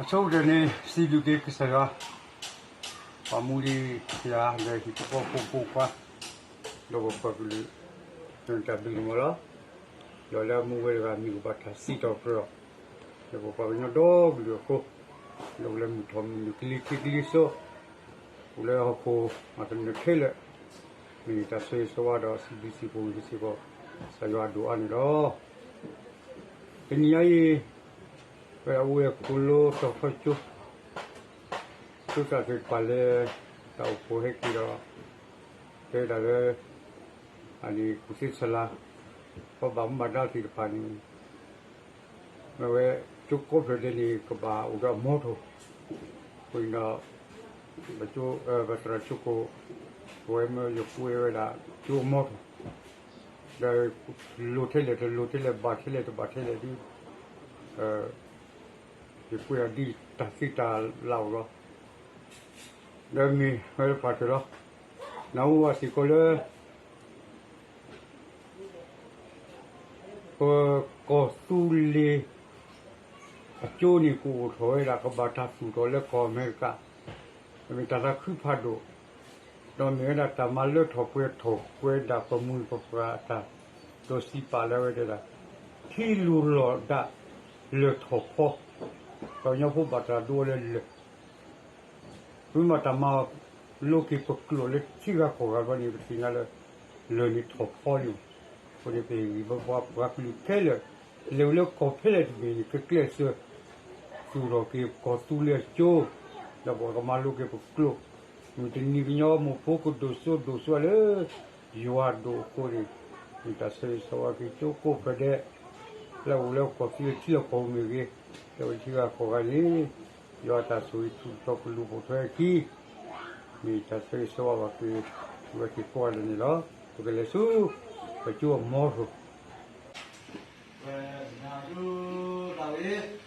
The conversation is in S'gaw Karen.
အဆိကတၢၢ်န့ၣ် စံးဘျုးက့ၤကစၢ်ယွၤ, ပှၤမူဒံးယၤလၢဟံၣ်ဖိဃီဖိဖိခွါ, ဒီးပပှၤကလုာ်, တၢ်ဘျုးန့ၣ်မ့ၢ်လီၤ. ဒီးလၢအမူဝဲတဂၤမ့ၢ်ကဘၣ်တၢ်စံးထီၣ်ပတြၢၤအီၤ, လၢပပှၤကညီဒီကလုာ်အဃိ, လၢအိၣ်လၢမုၢ်ထီၣ်မုၢ်နုာ်ကလံၤထံးကလံၤစိး, အိၣ်လၢဟီၣ်ခိၣ်အကနၢၣ်ခဲလၢာ်, မ့ၢ်တၢ်ဆိၣ်ဂ့ၤဆိၣ်ဝါဒီးစံးဘျုးစံးဖှိၣ်က့ၤစ့ၢ်ကီး ကစၢ်ယွၤအဒိၣ်အါန့ၣ်လီၤ. တနံၤညါအံၤ, ပဝဲဒၣ်အိၣ်ဝဲကိးလီတီၤထီကၠိ, ကၠိသးသ့ၣ်တဖၣ်လၢ တၢ်အိၣ်ဖှိၣ်ဟဲက့ၤဒီး, တဲဝဲဒၣ်လၢ အန့ၣ်ကူၣ်သ့ဆလါ, ပှၤဘၣ်မူဘၣ်ဒါသ့ၣ်တဖၣ်န့ၣ်, မ့ၢ်ဝဲ, ကၠိကိးဖျၢၣ်ဒဲးန့ၣ် ကဘၣ်အိၣ်ဒီးအမီထိၣ်, အဃိန့ၣ်ဒီး ပကၠိ, ပသရၣ်ကၠိခိၣ်, ပဝဲမ့ၢ်ယကွဲးဝဲဒၣ်ကၠိအမီထိၣ်, ဒီးလိၤထဲလဲၣ်တလိၤထဲလဲၣ် ဘၣ်ထဲလဲၣ်တဘၣ်ထဲလဲၣ်ဒ် ယကွဲးအီၤဒ်တၢ်သ့တၢ်လၢ်အိၣ်လီၤ. ဒီးမ့ၢ်ဝဲတဖၣ်တၢၢ်လီၤ. နၢ်ဟူဘၣ်စ့ၢ်ကီးလၢ ပကီၢ်သူလ့ၤအကၠိန့ၣ် ကအိၣ်ထီၣ်ဝဲဒၣ် ကဘၣ်တၢ်သူၣ်ထီၣ်လၢကီၢ်အမဲရကၤ, မ့ၢ်တၢ်သးခုဖးဒိၣ်, ဒီးမ့ၢ်ဝဲဒၣ်တၢ်မၤလၢထီၣ်ပှဲၤထီၣ်ပှဲၤဒၣ်ပမှံၤပပှၢ်အတၢ်, ဒီးစံးပာ်လၢအဝဲတဲဒၣ်, ထံလူၤလီၤဒၣ်လၢၢ်ထီၣ်ဖီ, ပှၤကညီဖိဘၣ်တၢ်ဒိအီၤလၢလၢၢ် ပမ့ၢ်တၢ်မၤလိက့ၤပကျိာ်လၢထံဂၤကီၢ်ဂၤဘျီန့ၣ် ပသ့ၣ်ညါလၢ လၢၢ်န့ၣ်ထီၣ်ဖီလံ. အဃိန့ၣ် ပဟ့ၣ်ဂံၢ်ဘါပှၤကလုာ်ခဲလၢာ်, လဲၤဝဲလၢကီၢ်ဖဲလဲၣ်တဘ့ၣ်န့ၣ် ကကျဲးစၢး သူၣ်ထီၣ်က့ၤကီၢ်သူလ့ၤအကၠိ, ဒီးပှၤကမၤလိက့ၤပကျိာ်, မုၢ်တနံၤကညီမိၢ်ဖိကဒိၣ်စိဒိၣ်စိလၢ ယွၤဒိၣ်အဃိန့ၣ်, မ့ၢ်တၢ်ဆိၣ်ဂ့ၤဆိၣ်ဝါက့ၤကၠိကိးဖျၢၣ်ဒဲး, လၢအိၣ်လၢကီၢ်သူလ့ၤထံလီၢ်ကီၢ်ပူၤမ့ၢ်ဂ့ၤ, လၢဝဲထံဂၤကီၢ်ဂၤန့ၣ်, ယွၤတၢ်ဆိၣ်ဂ့ၤထူၣ်ထီၣ်ကလူၤပိာ်ထွဲအခံ, မ့ၢ်တၢ်ဆိၣ်ဂ့ၤဆိၣ်ဝါဘၣ်က့ၤ အဝဲသ့ၣ်ကိးဂၤဒဲးန့ၣ်လီၤ. ပကလဲၤဆူ ပကၠိအမီထိၣ်, ပနၢ်ဒိၣ်တၢ်ဝဲ